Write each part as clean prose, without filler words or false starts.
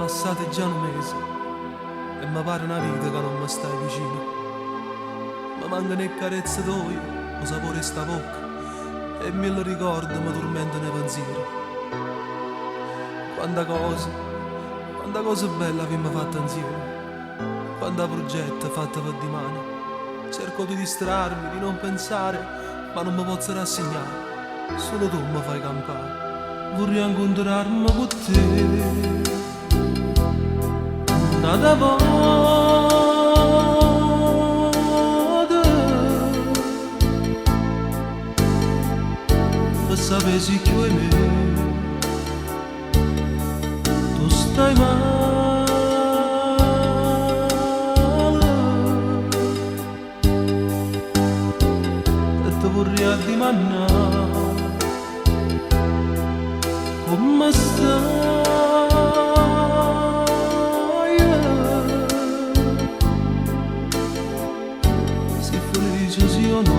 Passato già nu mese e me pare na vita ca nun me stai vicino. Me mancano 'e carezze toje, 'o sapore 'e sta vocca e mille ricordi me turmentano 'e pensieri. Quanta cose, quanta cose belle avimmo fatto insieme, quanta progetti fatti pe dimane. Cerco di distrarmi, di non pensare, ma nun me pozzo rassegnare. Solo tu me fai campà. Vorrei incontrarmi con te. N'ata vota. Pe sapè si cchiù 'e me tu stai male. E te vorrei addimannà come stai. Si felice sì o no?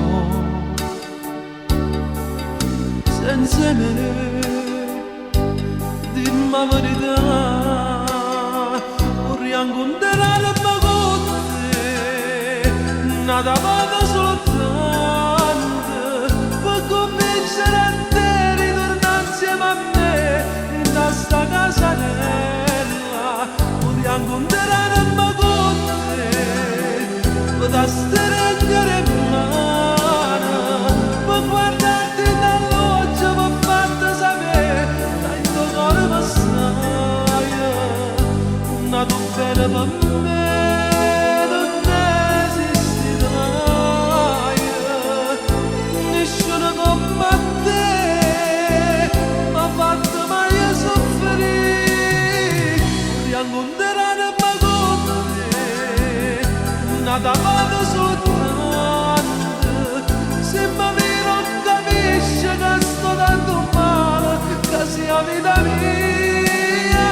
Senza 'e me, dimme 'a verità, vorrei incontrarmi con te, n'ata vota soltanto, per convincere a te ritornare insieme a me, in sta casarella, vorrei incontrarmi con te, per stringere in mano, per guardarti dall'occhio, per farti sapere che il tuo cuore mi stai, nato bene per me, non esiste mai, nessuno come te m'ha fatto mai soffrire, vorrei incontrarmi con te, n'ata vota soltanto, se mi non capisce che sto tanto male, che sia vita mia.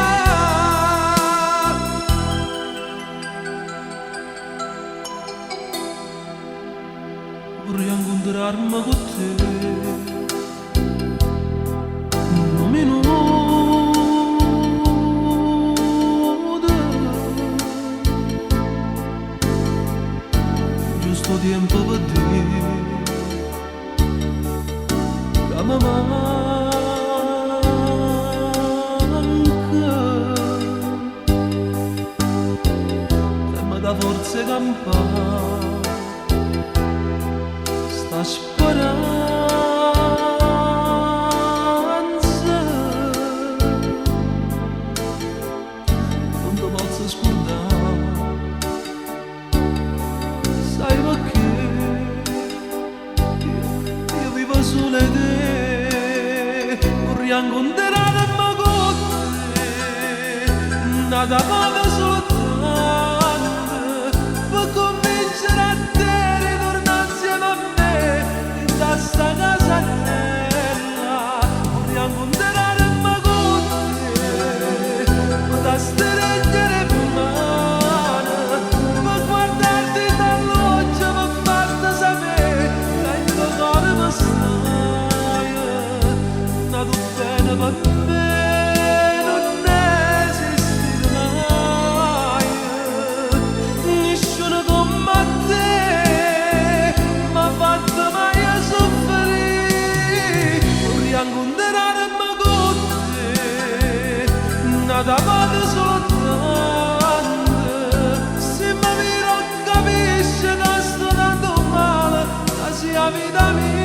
Vorrei incontrarmi con te, un minuto, giusto tempo per dire che mi manca e mi dà forza campare sta speranza non ti posso scordare, sai perché io vivo solo 'e te, vorrei incontrarmi con te, n'ata vota soltanto, per convincere a te ritornare insieme a me, in sta casarella, vorrei incontrarmi con te, per stringere in mano, per guardarti dall'occhio, per farti sapere che il tuo cuore mi stai, nato bene per me, non esiste mai, nessuno come te m'ha fatto mai soffrire, vorrei incontrarmi con te, n'ata vota soltanto, se mi non capisce che sto tanto male, che sia vita mia.